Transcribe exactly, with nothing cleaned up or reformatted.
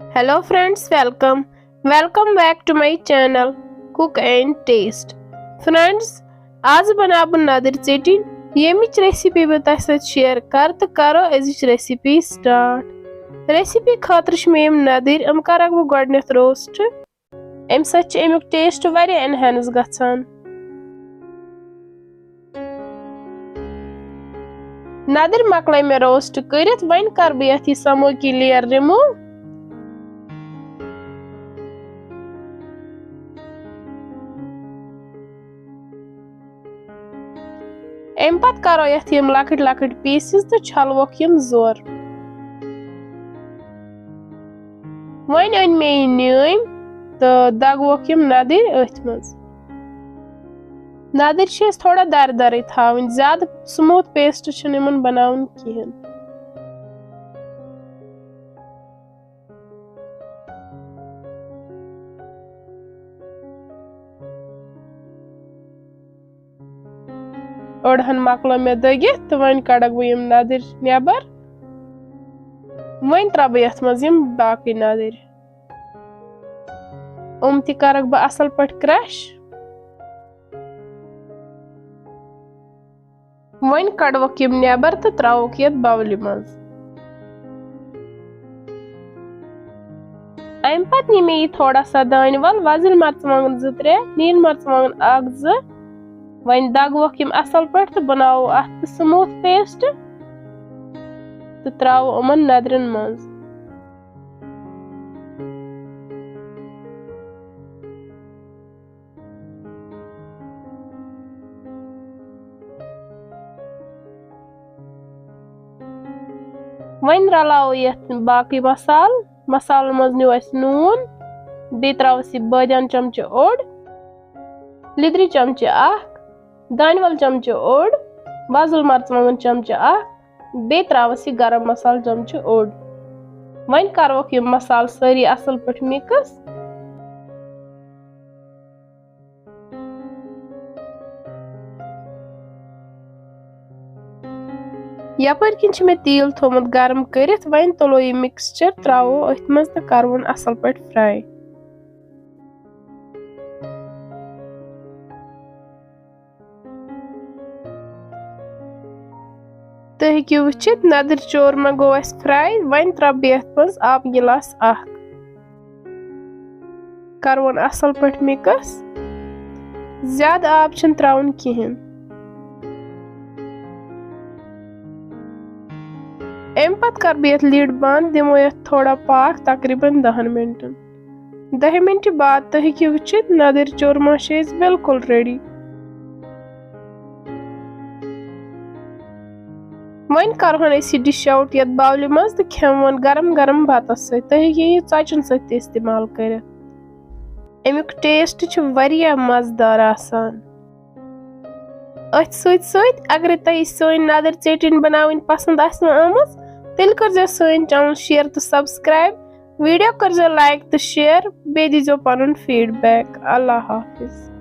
Hello friends, welcome. Welcome back to my channel Cook and Taste. Friends, آز بناو بہٕ ندٕرۍ ژیٚٹِنۍ، ییٚمِچ recipe بہٕ تۄہہِ سۭتۍ share کرٕ تہٕ کرو أزِچ recipe start. Recipe خٲطرٕ چھِ مےٚ یِم ندٕرۍ، یِم کرکھ بہٕ گۄڈٕنٮ۪تھ roast. اَمہِ سۭتۍ چھِ اَمیُک taste واریاہ enhance گژھان. ندٕرۍ مۄکلٲے مےٚ roast کٔرِتھ، وۄنۍ کرٕ بہٕ یَتھ یہِ smoky layer remove. اَمہِ پتہٕ کرو یَتھ یِم لۄکٕٹۍ لۄکٕٹۍ pieces تہٕ چھلوکھ یِم زور. وۄنۍ أنۍ مےٚ یہِ نیٲم تہٕ دگوکھ یِم ندٕرۍ أتھۍ منٛز. ندٕرۍ چھِ أسۍ تھوڑا درِ درٕے تھاوٕنۍ، زیادٕ smooth paste چھُنہٕ یِمن بناوُن کِہیٖنۍ. أڑہَن مۄکلٲو مےٚ دٔگِتھ تہٕ وۄنۍ کَڑَکھ بہٕ یِم ندٕرۍ نٮ۪بر. وۄنۍ ترٛاوٕ بہٕ یَتھ منٛز یِم باقٕے ندٕرۍ. یِم تہِ کَرَکھ بہٕ اَصٕل پٲٹھۍ crush. وۄنۍ کڑوکھ یِم نٮ۪بر تہٕ ترٛاووکھ یتھ bowlہِ منٛز. اَمہِ پتہٕ نی مےٚ یہِ تھوڑا سا دانہِ ول، وۄزٕلۍ مرژٕوانٛگن زٕ ترٛےٚ، نیٖلۍ مرژٕوانٛگن اکھ زٕ. وۄنۍ دگوکھ یِم اصل پٲٹھۍ تہٕ بناوو اتھ تہِ smooth paste تہٕ ترٛاوو یِمن ندرٮ۪ن منٛز. وۄنۍ رلاوو یتھ باقٕے مسالہٕ۔ مسالن منٛز نیوٗ اسہِ نوٗن، بیٚیہِ ترٛاوس یہِ بٲدیان چمچہٕ اوٚڑ، لیٚدرِ چمچہٕ اکھ، دانہِ ول چمچہٕ اوٚڑ، وۄزُل مرژٕوانٛگن چمچہٕ اکھ، بیٚیہِ ترٛاوس یہِ گرم مسالہٕ چمچہٕ اوٚڑ۔ وۄنۍ کروکھ یِم مسالہٕ سٲری اصل پٲٹھۍ mix۔ یپٲرۍ کِنۍ چھُ مےٚ تیٖل تھوٚومُت گرم کٔرِتھ، وۄنۍ تُلو یہِ mixture، ترٛاوو أتھۍ منٛز تہٕ کروُن اصل پٲٹھۍ fry۔ تُہۍ ہیٚکِو وٕچھِتھ، ندٕرۍ چورما گوٚو اَسہِ fry۔ وۄنۍ ترٛاوٕ بہٕ یَتھ منٛز آبہٕ گِلاس اکھ۔ کروُن اَصٕل پٲٹھۍ mix۔ زیادٕ آب چھُنہٕ ترٛاوُن کِہیٖنۍ۔ اَمہِ پتہٕ کَرٕ بہٕ یَتھ lid بنٛد، دِمو یَتھ تھوڑا پاکھ، تقریٖباً دَہَن مِنٹَن۔ دَہہِ مِنٹہِ بعد تُہۍ ہیٚکِو وٕچھِتھ، ندٕرۍ چورما چھِ أسۍ بالکل ready۔ وۄنۍ کرہون أسۍ یہِ dish out یتھ bowlہِ منٛز تہٕ کھٮ۪مہون گرم گرم بتس سۭتۍ۔ تُہۍ ہیٚکِو یہِ ژۄچٮ۪ن سۭتۍ تہِ استعمال کٔرِتھ۔ امیُک taste چھُ واریاہ مزٕدار آسان۔ أتھۍ سۭتۍ سۭتۍ اگرے تۄہہِ سٲنۍ ندٕرۍ ژیٚٹِنۍ بناوٕنۍ پسند آسنو آمٕژ، تیٚلہِ کٔرزیٚو سٲنۍ channel share تہٕ subscribe۔ Video کٔرزیٚو like تہٕ share، بیٚیہِ دیٖزیٚو پنُن feedback۔ اللہ حافظ۔